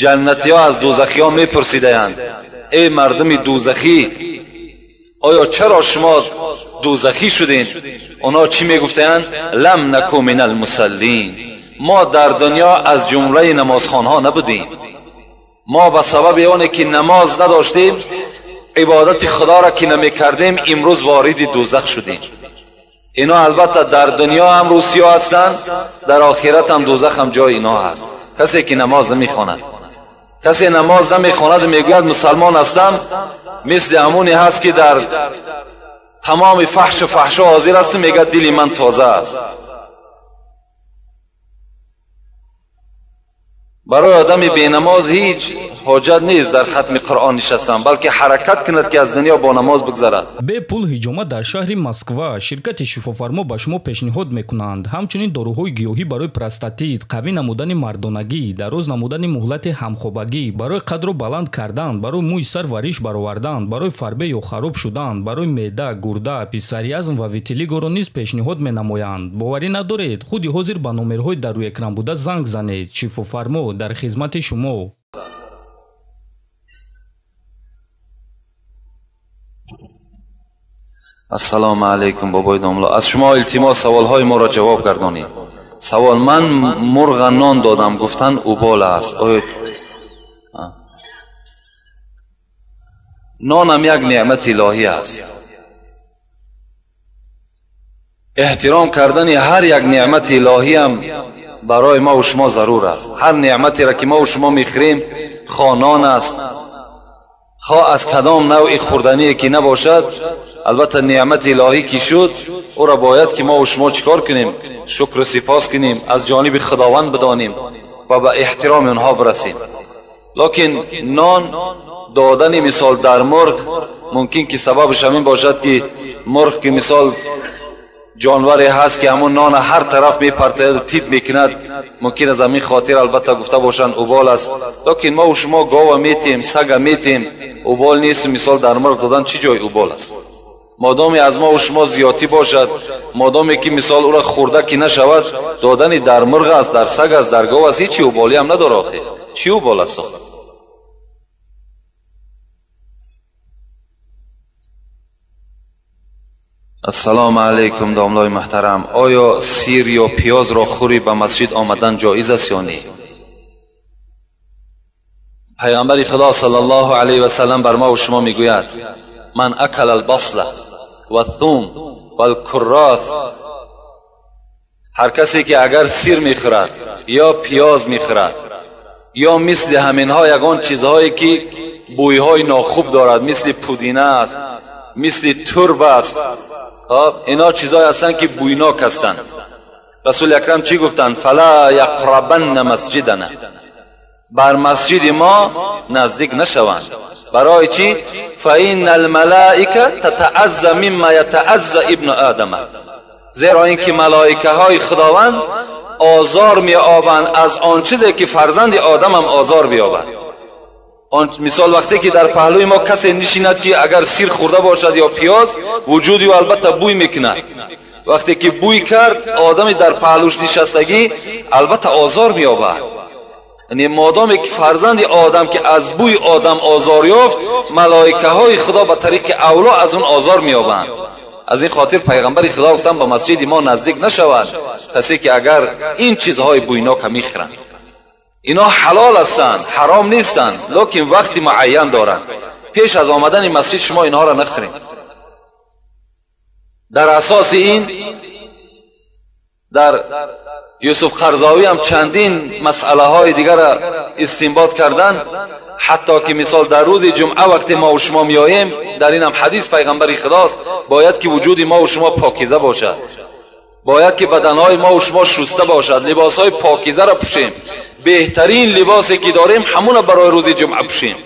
ҷаннатиҳо аз дӯзахиҳо мепурсидаанд: эй мардуми дӯзахӣ, оё чаро шумо дӯзахӣ шудед? Онҳо чӣ мегуфтаанд? Лам наку мин алмусаллин. Мо дар дунё аз ҷумлаи намозхонҳо набудем. Мо ба сабаби оне ки намоз надоштем, ибодати худоро ки намекардем, имрӯз вориди дӯзах шудем. Ино албатта дар дунё ҳам рӯсиё ҳастанд, дар охират ҳам дӯзах ҳам ҷои ино ҳаст. Касе ки намоз намехонад, касе намоз намехонад мегӯяд мусалмон ҳастам, мисли ҳамоне ҳаст ки дар тамоми фаҳшу фаҳшо ҳозир аст, мегӯяд дили ман тоза аст. Барои одами бенамоз ҳеҷ ҳоҷат нест дар хатми Қуръон нишастан, балки ҳаракат кунад ки аз дунё бо намоз бигзарад. Бепул ҳиҷома дар шаҳри Москва ширкати Шифофармо ба шумо пешниҳод мекунанд. Ҳамчунин доруҳои гиёҳӣ барои простатит, қавӣ намудани мардонагӣ, дароз намудани муҳлати ҳамхобагӣ, барои қадро баланд кардан, барои мӯи сар ва риш баровардан, барои фарбе ё хароб шудан, барои меъда, гурда, псориазм ва витилигоро низ пешниҳод менамоянд. Боварӣ надоред? Худи ҳозир ба номерҳои дар рӯи экран буда занг занед. Шифофармо дар хизмати шумо. Ассалому алайкум бобои домло, аз шумо илтимос саволҳои моро ҷавоб гардонед. Савол: ман мурға нон додам, гуфтанд убол аст. Оё нонам як неъмати илоҳӣ аст? Эҳтиром кардани ҳар як неъмати илоҳиам барои ма ва шумо зарур аст. Ҳар неъматеро ки ма ва шумо мехӯрем, хо нон аст, хо аз кадом навъи хӯрдание ки набошад, албатта неъмати илоҳӣ ки шуд, ӯро бояд ки мо ва шумо чӣ кор кунем? Шукру сипос кунем, аз ҷониби худованд бидонем ва ба эҳтироми онҳо бирасем. Лекин нон додани мисол дар мурғ мумкин ки сабабаш ҳамин бошад ки мурғ ки мисол ҷонваре ҳаст ки ҳамун нона ҳар тараф мепартояду тит мекунад, мумкин аз ҳамин хотир албатта гуфта бошанд убол аст. Лекин мо шумо гова метиҳем, сага метиҳем, убол нест. Мисол дар мурғ додан чӣ ҷои убол аст? Модоме аз мо шумо зиётӣ бошад, модоме ки мисол ӯро хӯрда ки нашавад, додани дар мурғ аст, дар саг аст, дар гов аст, ҳеҷ уболӣ ҳам надорад. Охир чӣ убол аст? Ассалому алайкум домлои муҳтарам, оё сир ё пиёзро хӯрӣ ба масҷид омадан ҷоиз аст ё не? Пайғамбари Худо саллаллоҳу алайҳи васаллам бар мо ва шумо мегӯяд: ман акала албасла ваthум валкуррос, ҳар касе ки агар сир мехӯрад ё пиёз мехӯрад ё мисли ҳаминҳо ягон чизҳое ки бӯйҳои нохуб дорад, мисли пудина аст, мисли турб аст, ино чизҳое ҳастанд ки бӯйнок ҳастанд. Расули акрам чӣ гуфтанд? Фала яқрабанна масҷидана, бар масҷиди мо наздик нашаванд. Барои чӣ? Фаинна алмалаика татаазза мимма ятаазза ибну одама, зеро ин ки малоикаҳои худованд озор меёбанд аз он чизе ки фарзанди одамам озор биёбад. Мисол вақте ки дар паҳлӯи мо касе нишинад ки агар сир хӯрда бошад ё пиёз, вуҷуди ӯ албатта бӯй мекунад. Вақте ки бӯй кард, одами дар паҳлӯш нишастагӣ албатта озор меёбад. Яъне модоме ки фарзанди одам ки аз бӯи одам озор ёфт, малоикаҳои худо ба тариқи авло аз он озор меёбанд. Аз ин хотир пайғамбари худо гуфтанд ба масҷиди мо наздик нашавад касе ки агар ин чизҳои бӯйнока мехӯранд. Ино ҳалол ҳастанд, ҳаром нестанд, лекин вақти муайян доранд. Пеш аз омадани масҷид шумо инҳоро нахӯред. Дар асоси ин дар Юсуф Қарзовӣ ҳам чандин масъалаҳои дигарро истинбот карданд, ҳатто ки мисол дар рӯзи ҷумъа вақте мо ва шумо меоем, дар инам ҳадис пайғамбари худост, бояд ки вуҷуди мо ва шумо покиза бошад, бояд ки баданҳои мо ва шумо шуста бошад, либосҳои покизаро пӯшем, беҳтарин либосе ки дорем ҳамона барои рӯзи ҷумъа пӯшем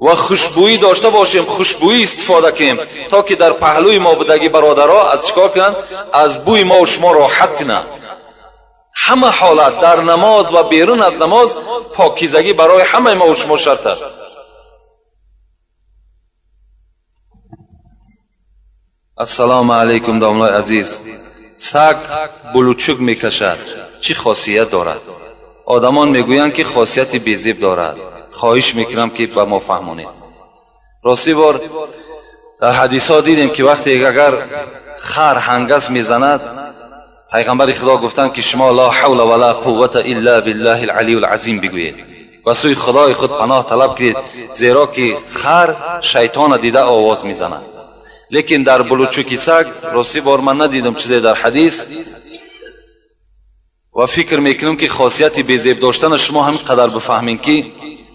ва хушбӯӣ дошта бошем, хушбӯӣ истифода кунем, то ки дар паҳлӯи мо будагӣ бародаро аз чикор кунанд? Аз бӯи мо ва шумо роҳат кунанд. Ҳама ҳолат дар намоз ва берун аз намоз покизагӣ барои ҳамаи мо ва шумо шарт аст. Ассалому алайкум домлои азиз, саг булучук мекашад, чӣ хосият дорад? Одамон мегӯянд, ки хосияти безеб дорад. Хоҳиш мекунам, ки ба мо фаҳмонед. Рости бор дар ҳадисҳо дидем, ки вақте агар хар ҳангас мезанад, пайғамбари Худо гуфтанд, ки шумо ла ҳавла ва ла қуввата илла биллаҳи алалийи алазим бигӯед ва сӯи Худои худ паноҳ талаб кунед, зеро ки хар шайтона дида овоз мезанад. Лекин дар булучуки саг рости бор ман надидам чизе дар ҳадис ва фикр мекунам, ки хосияти безеб доштана шумо ҳамин қадар бифаҳмед, ки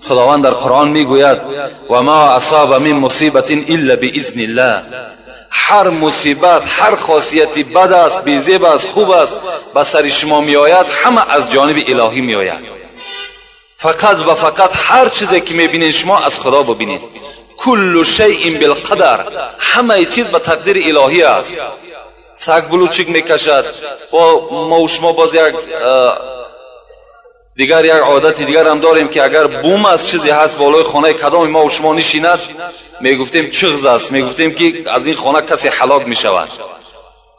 Худованд дар Қуръон мегӯяд: ва ма асаба мин мусибатин илла биизниллаҳ. Ҳар мусибат, ҳар хосияти бад аст, безеб аст, хуб аст, ба сари шумо меояд, ҳама аз ҷониби илоҳӣ меояд. Фақат ва фақат ҳар чизе ки мебинед шумо аз Худо бибинед. Куллу шайъин билқадар, ҳамаи чиз ба тақдири илоҳӣ аст. Саг булучик мекашад, бо мо шумо боз як дигар як одати дигар ҳам дорем, ки агар бум аз чизе ҳаст болои хонаи кадоми мо шумо нишинад, мегуфтем чиғз аст, мегуфтем, ки аз ин хона касе ҳалок мешавад.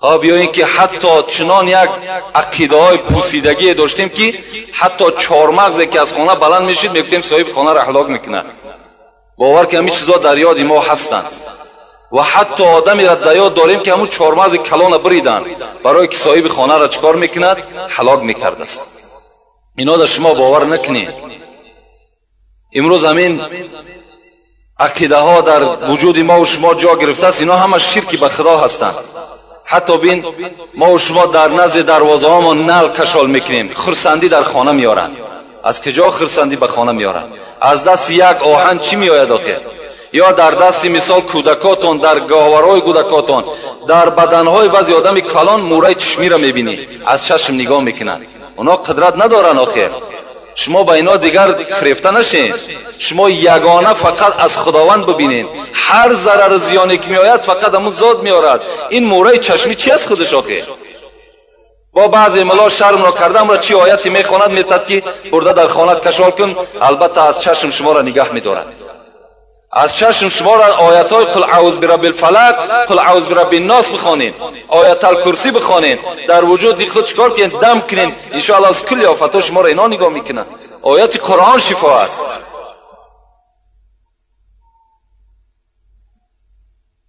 Хоб, ё ин ки ҳатто чунон як ақидаҳои пусидагие доштем, ки ҳатто чормағзе ки аз хона баланд мешид, мегуфтем соҳиби хонаро ҳалок мекунад. Бовар ки ҳамин чизҳо дар ёди мо ҳастанд. Ва ҳатто одамеро дар ёд дорем, ки ҳамун чормағзи калона буриданд, барое ки соҳиби хонаро чӣ кор мекунад? Ҳалок мекардааст. Ино дар шумо бовар накунед. Имрӯз ҳамин ақидаҳо дар вуҷуди мо шумо ҷо гирифтааст. Ино ҳама ширки ба Худо ҳастанд. Ҳатто бин, мо шумо дар назди дарвозаҳомон нал кашол мекунем, хурсандӣ дар хона меоранд. Аз куҷо хурсандӣ ба хона меоранд? Аз дасти як оҳан чӣ меояд охир? Ё дар дасти мисол кӯдакотон, дар гаҳвораҳои кӯдакотон, дар баданҳои баъзе одами калон мӯраи чишмиро мебинӣ, аз чашм нигоҳ мекунанд. Оно қудрат надоранд охир. Шумо ба ино дигар фирефта нашед. Шумо ягона фақат аз Худованд бибинед. Ҳар зарару зиёне ки меояд, фақат ҳамун зот меорад. Ин мӯраи чашмӣ чи аст худаш охир? Бо баъзе мулло шармро кардамро чи ояте мехонад, метад ки бурда дар хонат кашол кун, албатта аз чашм шуморо нигаҳ медорад. Аз чашм шуморо оятҳои қул аъуз бираббил фалақ, қул аъуз бираббин нос бихонед, оятал курсӣ бихонед, дар вуҷуди худ чикор кунед? Дам кунед, иншоалло аз кулли офатҳо шуморо ино нигоҳ мекунад. Ояти Қуръон шифо аст.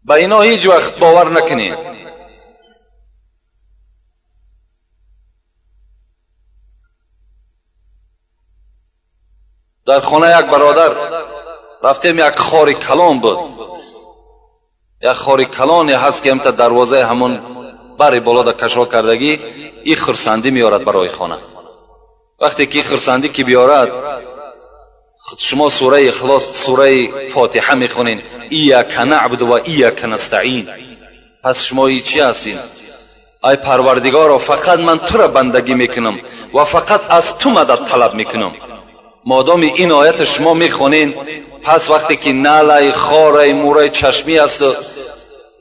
Ба ино ҳеҷ вақт бовар накунед. Дар хона як бародар рафтем, як хори калон буд, як хори калоне ҳаст, ки ҳамта дарвозаи ҳамон бари боло да кашол кардагӣ, и хурсандӣ меорад барои хона. Вақте ки хурсандӣ ки биёрад, шумо сураи Ихлос, сураи Фотиҳа мехонед, ияка наъбуду ва ияка настаин. Пас шумо и чӣ ҳастед? Ай Парвардигоро, фақат ман тура бандагӣ мекунам ва фақат аз ту мадад талаб мекунам. Модоми ин оята шумо мехонед, пас вақте ки налай, хорай, мӯраи чашмӣ аст,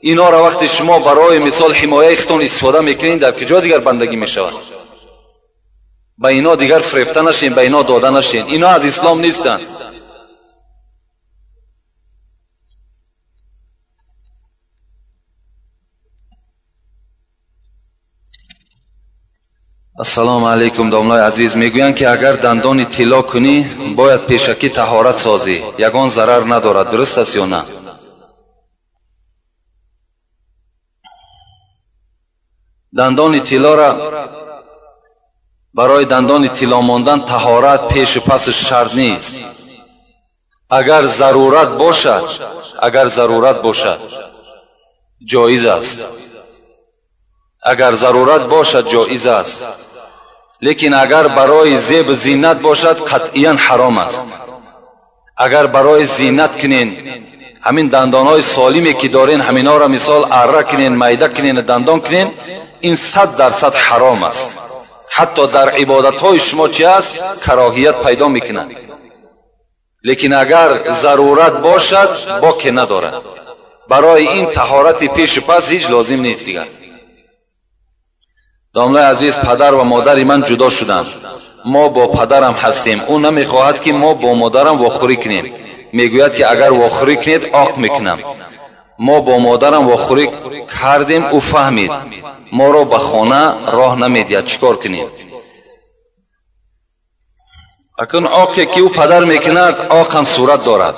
инора вақте шумо барои мисол ҳимояи худтон истифода мекунед, дар куҷо дигар бандагӣ мешавад? Ба ино дигар фирефта нашед, ба ино дода нашед. Ино аз ислом нестанд. Ассалому алайкум, домлои азиз. Мегӯянд, ки агар дандони тилло кунӣ, бояд пешакӣ таҳорат созӣ, ягон зарар надорад. Дуруст аст ё на? Дандони тиллора барои дандони тилло мондан таҳорат пешу пасаш шарт нест. Агар зарурат бошад, агар зарурат бошад, ҷоиз аст. Агар зарурат бошад, ҷоиз аст. Лекин агар барои зеб зинат бошад, қатъиян ҳаром аст. Агар барои зинат кунен, ҳамин дандонҳои солиме ки дорен, ҳаминҳоро мисол арра кунен, майда кунен, дандон кунен, ин 100% ҳаром аст. Ҳатто дар ибодатҳои шумо чи аст? Кароҳият пайдо мекунад. Лекин агар зарурат бошад, боке надорад. Барои ин таҳорати пешу пас ҳеҷ лозим нест дигар. Домлаи азиз, падар ва модари ман ҷудо шуданд. Мо бо падарам ҳастем. Ӯ намехоҳад, ки мо бо модарам вохӯрӣ кунем. Мегӯяд, ки агар вохӯрӣ кунед, оқ мекунам. Мо бо модарам вохӯрӣ кардем, ӯ фаҳмид. Моро ба хона роҳ намедиҳад. Чӣ кор кунем? Акун оқе ки ӯ падар мекунад, оқ ҳам сурат дорад.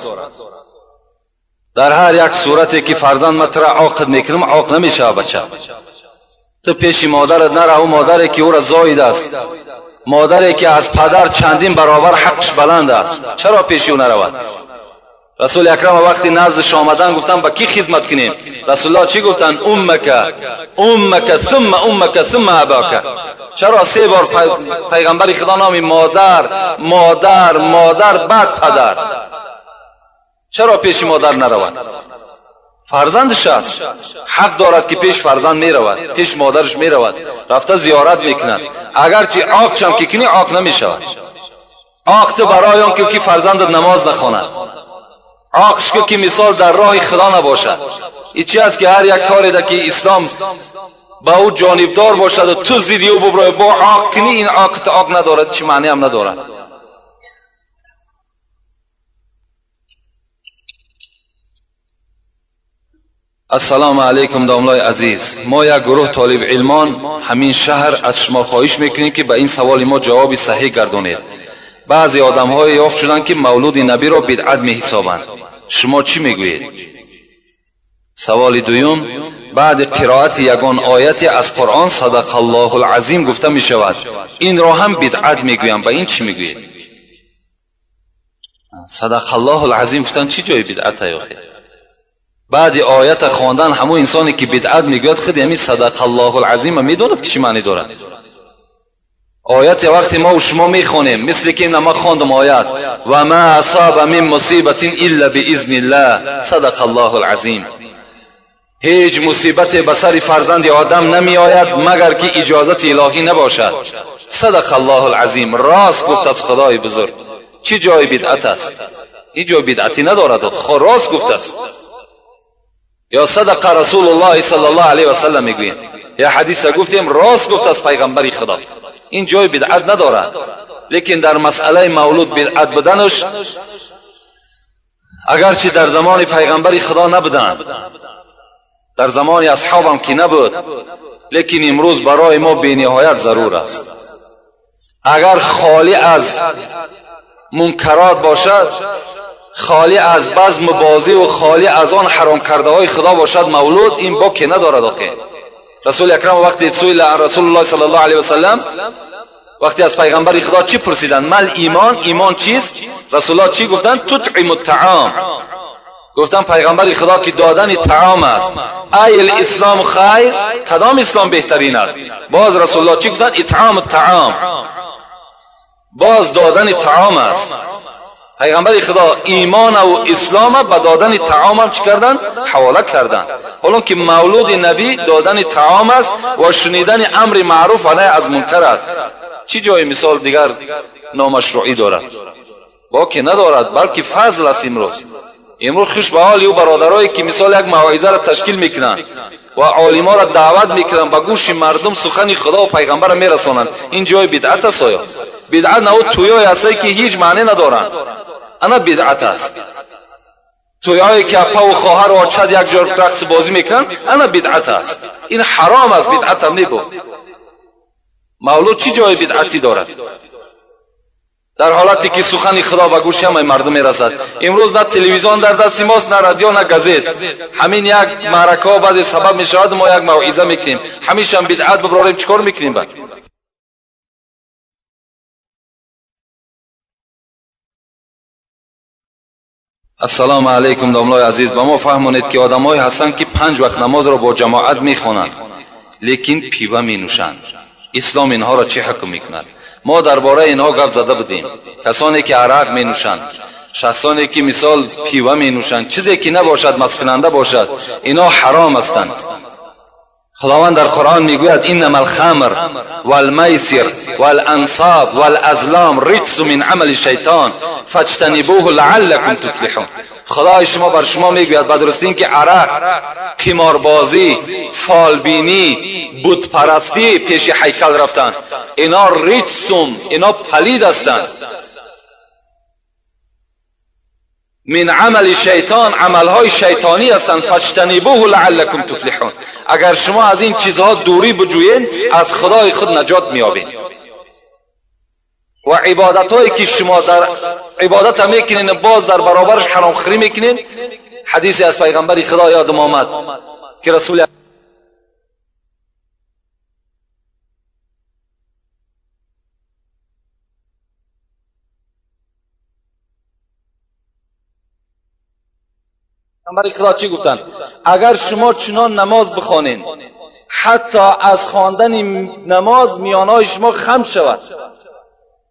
Дар ҳар як сурате ки фарзанд ма тура оқд мекунам, оқ намешавад бача. Ту пеши модарат нара, ӯ модаре ки ӯра зоид аст, модаре ки аз падар чандин баробар ҳаққаш баланд аст, чаро пеши ӯ наравад? Расули акрам вақти наздаш омадан гуфтанд ба кӣ хизмат кунем? Расулуллоҳ чӣ гуфтанд? Уммака, уммака, сумма уммака, сумма абака. Чаро се бор пайғамбари Худо номи модар, модар, модар, баъд падар? Чаро пеши модар наравад? Фарзандаш аст, ҳақ дорад ки пеш фарзанд меравад, пеш модараш меравад, рафта зиёрат мекунад. Агарчи оқчам ки кунӣ, оқ намешавад. Оқ ту барои он ки фарзандат намоз нахонад, оқш ки мисол дар роҳи Худо набошад. И чи аст ки ҳар як коре ки ислом ба ӯ ҷонибдор бошад ва ту зидди ӯ буброи бо оқ кунӣ, ин оқ ту оқ надорад, чӣ маъне ҳам надорад. Ассалому алайкум домлои азиз. Мо як гурӯҳ толиб илмон ҳамин шаҳр аз шумо хоҳиш мекунем ки ба ин саволи мо ҷавоби саҳеҳ гардонед. Баъзе одамҳое ёфт шуданд ки мавлуди набиро бидъат меҳисобанд. Шумо чӣ мегӯед? Саволи дуюм, баъди қироати ягон ояте аз Қуръон садақаллоҳул азим гуфта мешавад. Инро ҳам бидъат мегӯям. Ба ин чӣ мегӯед? Садақаллоҳул азим гуфтан чӣ ҷои бидъат охир? Баъди оята хондан ҳамон инсоне ки бидъат мегӯяд, худи ҳамин садақаллоҳул азима медонад ки чӣ маъне дорад. Ояте вақте мо шумо мехонем, мисли ки ма хондам оят ва ма асаба мин мусибатин илла биизниллаҳ садақаллоҳул азим. Ҳеҷ мусибате ба сари фарзанди одам намеояд магар ки иҷозати илоҳӣ набошад. Садақаллоҳул азим. Рост гуфт аз Худои бузург. Чӣ ҷои бидъат аст? Ҳеҷ ҷои бидъатӣ надорад. Рост гуфт аст. Ё садақа расулуллоҳ саллаллоҳу алайҳи васаллам мегӯем. Я ҳадиса гуфтем, рост гуфт аз пайғамбари Худо. Ин ҷои бидъат надорад. Лекин дар масъалаи мавлуд бидъат буданаш, агарчи дар замони пайғамбари Худо набуданд, дар замони асҳобам ки набуд, лекин имрӯз барои мо бениҳоят зарур аст. Агар холӣ аз мункарот бошад, холӣ аз базму бозӣ ва холӣ аз он ҳаром кардаҳои Худо бошад мавлуд, ин боке надорад охе. Расули акрам вақте суила расулуллоҳ саллаллоҳу алайҳи васаллам, вақте аз пайғамбари Худо чӣ пурсиданд? Мал имон, имон чист? Расулуллоҳ чӣ гуфтанд? Тутъиму таом. Гуфтанд пайғамбари Худо ки додани таом аст. Ай ислом хайр, кадом ислом беҳтарин аст? Боз расулуллоҳ чӣ гуфтанд? Итъому таом. Боз додани таом аст. Пайғамбари Худо имон ва ислом ба додани таом ҳам чӣ карданд? Ҳавола карданд. Ҳолон ки мавлуди набӣ додани таом аст ва шунидани амри маъруф ва наҳй аз мункар аст. Чӣ ҷои мисол дигар номашруъӣ дорад? Боке надорад, балки фазл аст имрӯз. Имрӯз хуш ба ҳоли ӯ бародарое ки мисол як мавъизаро ташкил мекунанд ва олиморо даъват мекунанд, ба гӯши мардум сухани Худо ва пайғамбарро мерасонанд. Ин ҷои бидъат аст оё? Бидъат на ӯ тӯёе ҳастае ки ҳеҷ маъне надоранд. Ана бидъат аст. Тӯйҳое ки апа ва хоҳару очад як ҷо рақс бозӣ мекунанд, ана бидъат аст. Ин ҳаром аст, бидъат ҳам небуд. Мавлуд чӣ ҷои бидъатӣ дорад? Дар ҳолате ки сухани Худо ба гӯши ҳамаи мардум мерасад. Имрӯз на телевизион дар дасти мост, на радио, на газет. Ҳамин як маъракаҳо баъзе сабаб мешавад, мо як мавъиза мекунем. Ҳамешам бидъат биброрем, чӣ кор мекунем баъд? Ассалому алайкум домлои азиз. Ба мо фаҳмонед ки одамҳое ҳастанд ки 5 вақт намозро бо ҷамоат мехонанд, лекин пива менӯшанд. Ислом инҳоро чӣ ҳукм мекунад? Мо дар бораи инҳо гап зада будем. Касоне ки арақ менӯшанд, шахсоне ки мисол пива менӯшанд, чизе ки набошад, масткунанда бошад, инҳо ҳаром ҳастанд. Худованд дар Қуръон мегӯяд: иннама алхамр валмайсир валансоб валазлом риҷсу мин амали шайтон фаҷтанибуҳу лааллакум туфлиҳун. Худои шумо бар шумо мегӯяд ба дурустӣ ин ки арақ, қиморбозӣ, фолбинӣ, бутпарастӣ, пеши ҳайкал рафтан, ино риҷсум, ино палид ҳастанд. Мин амали шайтон, амалҳои шайтонӣ ҳастанд. фаҷтанибуҳу лааллакум туфлиҳун. Агар шумо аз ин чизҳо дурӣ биҷӯед, аз Худои худ наҷот меёбед. و عبادت هایی که شما در عبادت هم میکنین باز در برابرش حرام خوری میکنین. حدیثی از پیغمبر خدا یادم آمد که رسول پیغمبر خدا چی گفتن؟ اگر شما چنان نماز بخوانین حتی از خواندن نماز میانهای شما خم شود،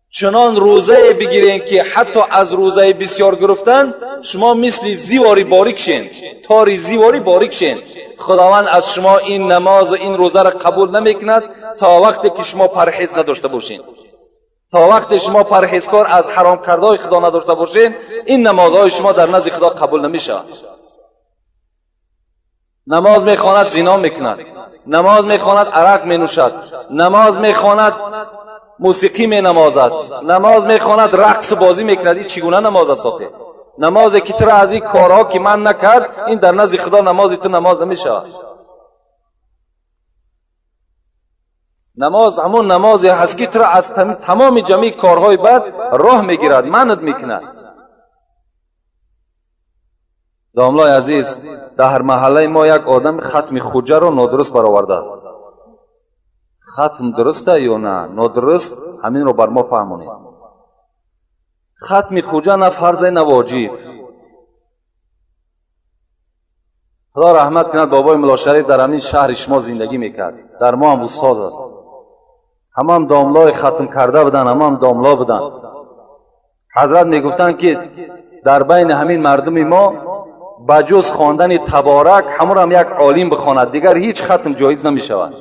چنان روزه بگیرین که حتی از روزه بسیار گرفتن شما مثل زیواری باریک شین، تاری زیواری باریک شین، خداوند از شما این نماز و این روزه را قبول نمیکند تا وقتی که شما پرهیز نداشته باشین. تا وقتی شما پرهیزکار از حرام کردهای خدا نداشته باشین، این نمازهای شما در نزد خدا قبول نمیشود. نماز میخواند زنا میکند، نماز میخواند عرق مینوشد، نماز میخواند موسیقی می نمازد، نماز میخواند رقص بازی میکند. این چگونه نماز است؟ نمازی که تو را از این کارها که من نکرد، این در نزد خدا نمازی تو نماز نمیشود. نماز همون نمازی هست که تو را از تمام جمعی کارهای بد راه میگیرد، منعت میکند. داملای عزیز، در محله ما یک آدم ختم خوجه را نادرست برآورده است. ختم درسته یا نه نادرست، همین رو بر ما فهمونید. ختم خوجه نه فرض نه واجب. خدا رحمت کند بابای ملا شریف در همین شهر شما زندگی میکرد، در ما هم استاد است. همه هم داملای ختم کرده بودن، همه هم داملا بودن. حضرت میگفتند که در بین همین مردم ما بجز خواندن تبارک همون هم یک عالم بخواند، دیگر هیچ ختم جایز نمیشود.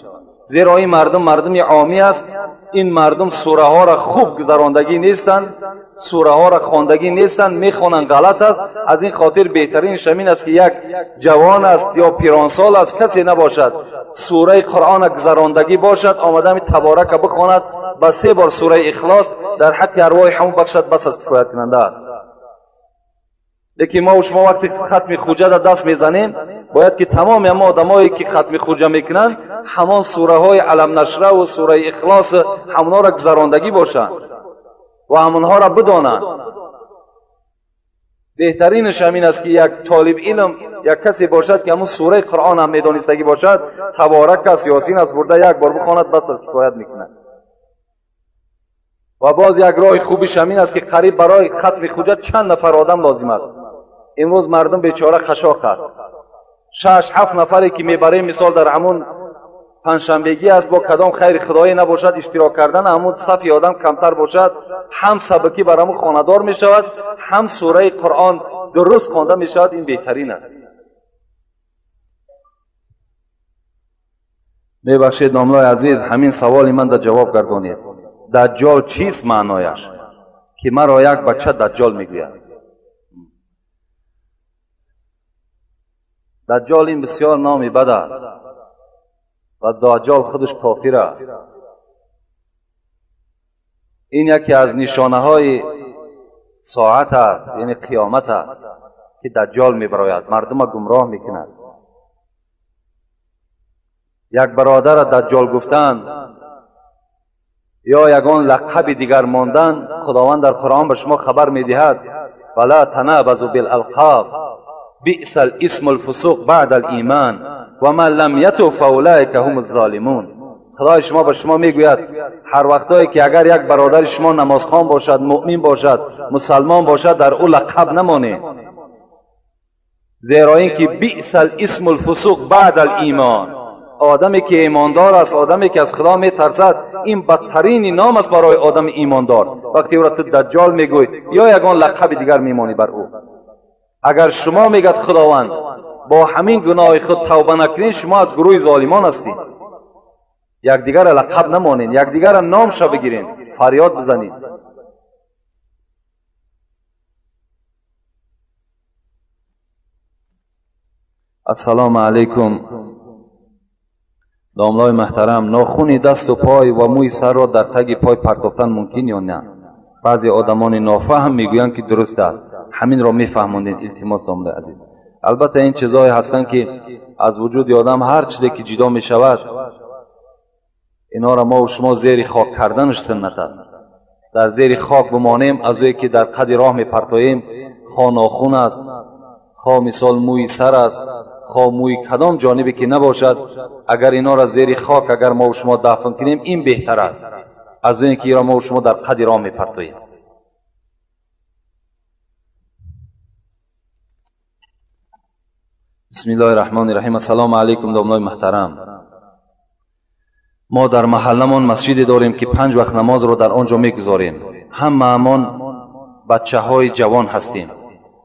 زیرا این مردم مردم عامی است. این مردم سوره ها را خوب گذراندگی نیستند، سوره ها را خواندگی نیستند، میخوانند غلط است. از این خاطر بهترین شمین است که یک جوان است یا پیرانسال است، کسی نباشد، سوره قرآن گذراندگی باشد، آمده تبارک بخواند، با 3 بار سوره اخلاص در حق ارواح همون بخشد، بس از کفایت کننده است. لیکن ما و شما وقتی ختم خوجه در دست میزنیم، باید که تمام اما آدمایی که ختم خوجه میکنن همان سوره های علم نشره و سوره اخلاص همونها را گذراندگی باشند و همونها را بدانند. بهترینش همین است که یک طالب علم، یک کسی باشد که همون سوره قرآن هم میدانستگی باشد، تبارک است، یاسین است، برده یک بار بخواند، بس از کفایت میکند. و باز یک راه خوبیش همین است که قریب برای ختم خوجه چند نفر آدم لازم است. امروز مردم بیچاره خشاق است. 6-7 نفری که میبریم مثال در همون پنجشنبگی است، با کدام خیر خدایی نباشد اشتراک کردن، همون صفی آدم کمتر باشد، هم سبکی بر همون خانه‌دار میشود، هم سوره قرآن درست خوانده میشود. این بهترین است. میبخشید ناملای عزیز، همین سوال من در جواب گردانید. دجال چیست معنایش؟ که مرا یک بچه دجال میگوید. دجال این بسیار نامی بد است و دجال خودش کافر است. این یکی از نشانه های ساعت است، یعنی قیامت است که دجال میبراید، مردم را گمراه میکند. یک برادر را دجال گفتن یا یگان لقب دیگر ماندن، خداوند در قرآن به شما خبر میدهد: ولا تنابزوا بالالقاب بئس الاسم الفسوق بعد الایمان و من لم یتب فاولئک هم الظالمون. خدای شما به شما میگوید هر وقتایی که اگر یک برادر شما نمازخوان باشد، مؤمن باشد، مسلمان باشد، در او لقب نمانید، زیرا اینکه بئس الاسم الفسوق بعد الایمان. آدمی که ایماندار است، آدمی که از خدا میترسد، این بدترین نام است برای آدم ایماندار. وقتی او را تو دجال میگوی یا یگان لقب دیگر میمانی بر او. اگر شما میگد خداوند با همین گناه خود توبه نکنید، شما از گروه ظالمان هستید. یکدیگر را لقب نمانین، یکدیگر را نام شا بگیرین، فریاد بزنید. السلام علیکم. داملای محترم، ناخون دست و پای و موی سر را در تگ پای پرتافتن ممکن یا نه؟ بعضی آدمان نافهم میگویند که درست است. همین را میفهموندین، التماس داملای عزیز. البته این چیزهایی هستند که از وجود آدم هر چیزی که جدا میشود، اینا را ما و شما زیر خاک کردنش سنت است. در زیر خاک بمانیم از اوی که در قد راه میپرتاییم، خواه ناخون است، خواه مثال موی سر است، خواه موی کدام جانبی که نباشد، اگر اینا را زیر خاک اگر ما و شما دفن کنیم این بهتر است از اینکه ایرا ما و شما در قد راه میپرتاییم. بسم الله الرحمن الرحیم. السلام علیکم دامنای محترم. ما در محلمان مسجدی داریم که 5 وقت نماز را در آنجا میگذاریم. همه‌مان بچه های جوان هستیم،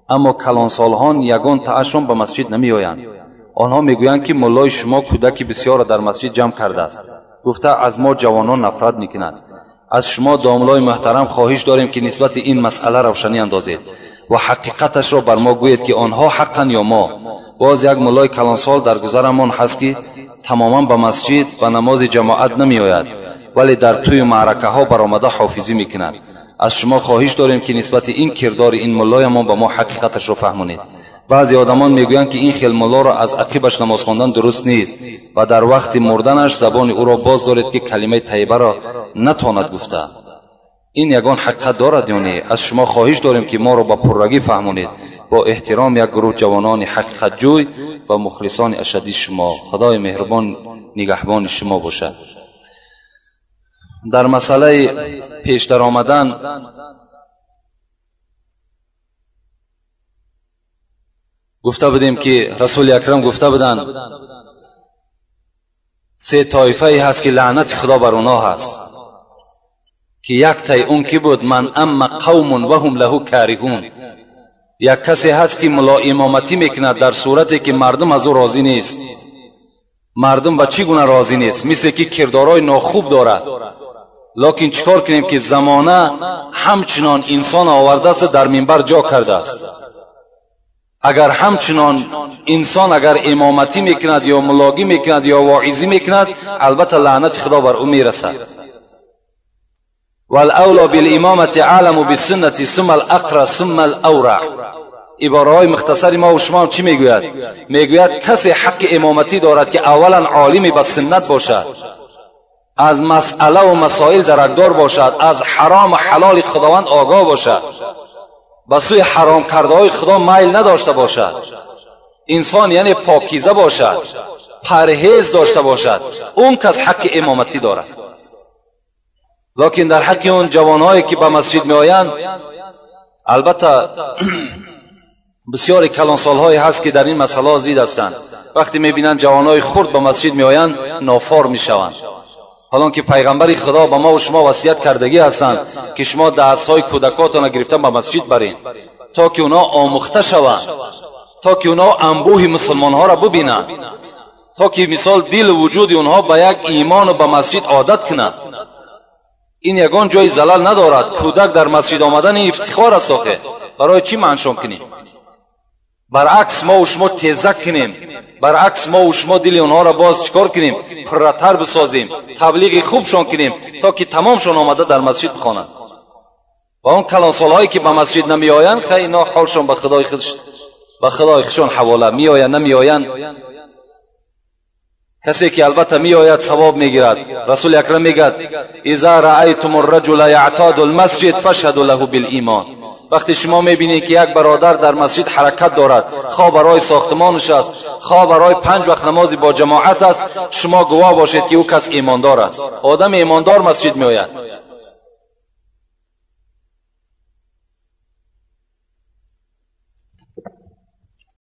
اما کلانسالهان یگان تاشون به مسجد نمیآیند. آنها میگویند که ملای شما کودکی بسیار را در مسجد جمع کرده است، گفته از ما جوانان نفرت میکند. از شما داملای محترم خواهش داریم که نسبت این مسئله روشنی اندازید و حقیقتش را بر ما گویید که آنها حقا یا ما. باز یک ملای کلانسال در گذرمان هست که تماما به مسجد و نماز جماعت نمی آید، ولی در توی معرکه ها برآمده حافظی میکند. از شما خواهش داریم که نسبت این کردار این ملای ما به ما حقیقتش را فهمونید. بعضی آدمان میگویند که این خیل ملا را از عقیبش نماز خواندن درست نیست و در وقت مردنش زبان او را باز دارید که کلمه طیبه را نتواند گفته. این یگان حقیقت دارد یا نه؟ از شما خواهش داریم که ما را با پررگی فهمونید. با احترام یک گروه جوانان حقیقت جوی و مخلصان اشدی شما. خدای مهربان نگهبان شما باشد. در مسئله پیش در آمدن گفته بودیم که رسول اکرم گفته بودند 3 طایفه ای هست که لعنت خدا بر اونا هست، که یک تای اون کی بود؟ من اما قوم و هم له کارهون. یک کسی هست که ملا امامتی میکند در صورتی که مردم از او راضی نیست. مردم به چی گونه راضی نیست؟ مثل که کردارای ناخوب دارد. لکن چیکار کنیم که زمانه همچنان انسان آورده است در منبر جا کرده است. اگر همچنان انسان اگر امامتی میکند یا ملاگی میکند یا واعظی میکند، البته لعنت خدا بر او میرسد. والاولا بالامامت عالم بالسنة ثم الاقرا ثم الاورع. عباره های مختصر ما و شما چی میگوید؟ میگوید کسی حق امامتی دارد که اولا عالمی به سنت باشد، از مسئله و مسائل درکدار باشد، از حرام و حلال خداوند آگاه باشد، به سوی حرام کرده های خدا میل نداشته باشد، انسان یعنی پاکیزه باشد، پرهیز داشته باشد، اون کس حق امامتی دارد. لکن در حق اون جوانهایی که به مسجد می آیند، البته بسیاری کلانسالهایی هست که در این مسئله زید هستند. وقتی میبینند جوانهای خرد به مسجد می آیند نافار می شوند. حالان که پیغمبر خدا به ما و شما وصیت کردگی هستند که شما دستهای کودکاتان را گرفتن به مسجد برین تا که اونا آموخته شوند، تا که اونا انبوه مسلمانها را ببینند، تا که مثال دل وجود اونها به یک ایمان و به مسجد عادت کنند. این یگان جای زلل ندارد. کودک در مسجد آمدن افتخار است. آخه برای چی منشان کنیم؟ برعکس ما و شما تیزک کنیم، برعکس ما و شما دل اونها را باز چکار کنیم؟ پرتر بسازیم، تبلیغ خوبشان کنیم تا که تمامشان آمده در مسجد بخوانند. و اون کلانسالهایی که به مسجد نمی آیند، خیلی اینا حالشان به خدای خودش، به خدای خودشان حواله، می آیند نمی آیند. کسی که البته می آید ثواب میگیرد. رسول اکرم میگد اذا رأیتم الرجل یعتاد المسجد فاشهدوا له بالایمان. وقتی شما میبینید که یک برادر در مسجد حرکت دارد، خواه برای ساختمانش است، خواه برای 5 وقت نمازی با جماعت است، شما گواه باشید که او کس ایماندار است. آدم ایماندار مسجد میآید.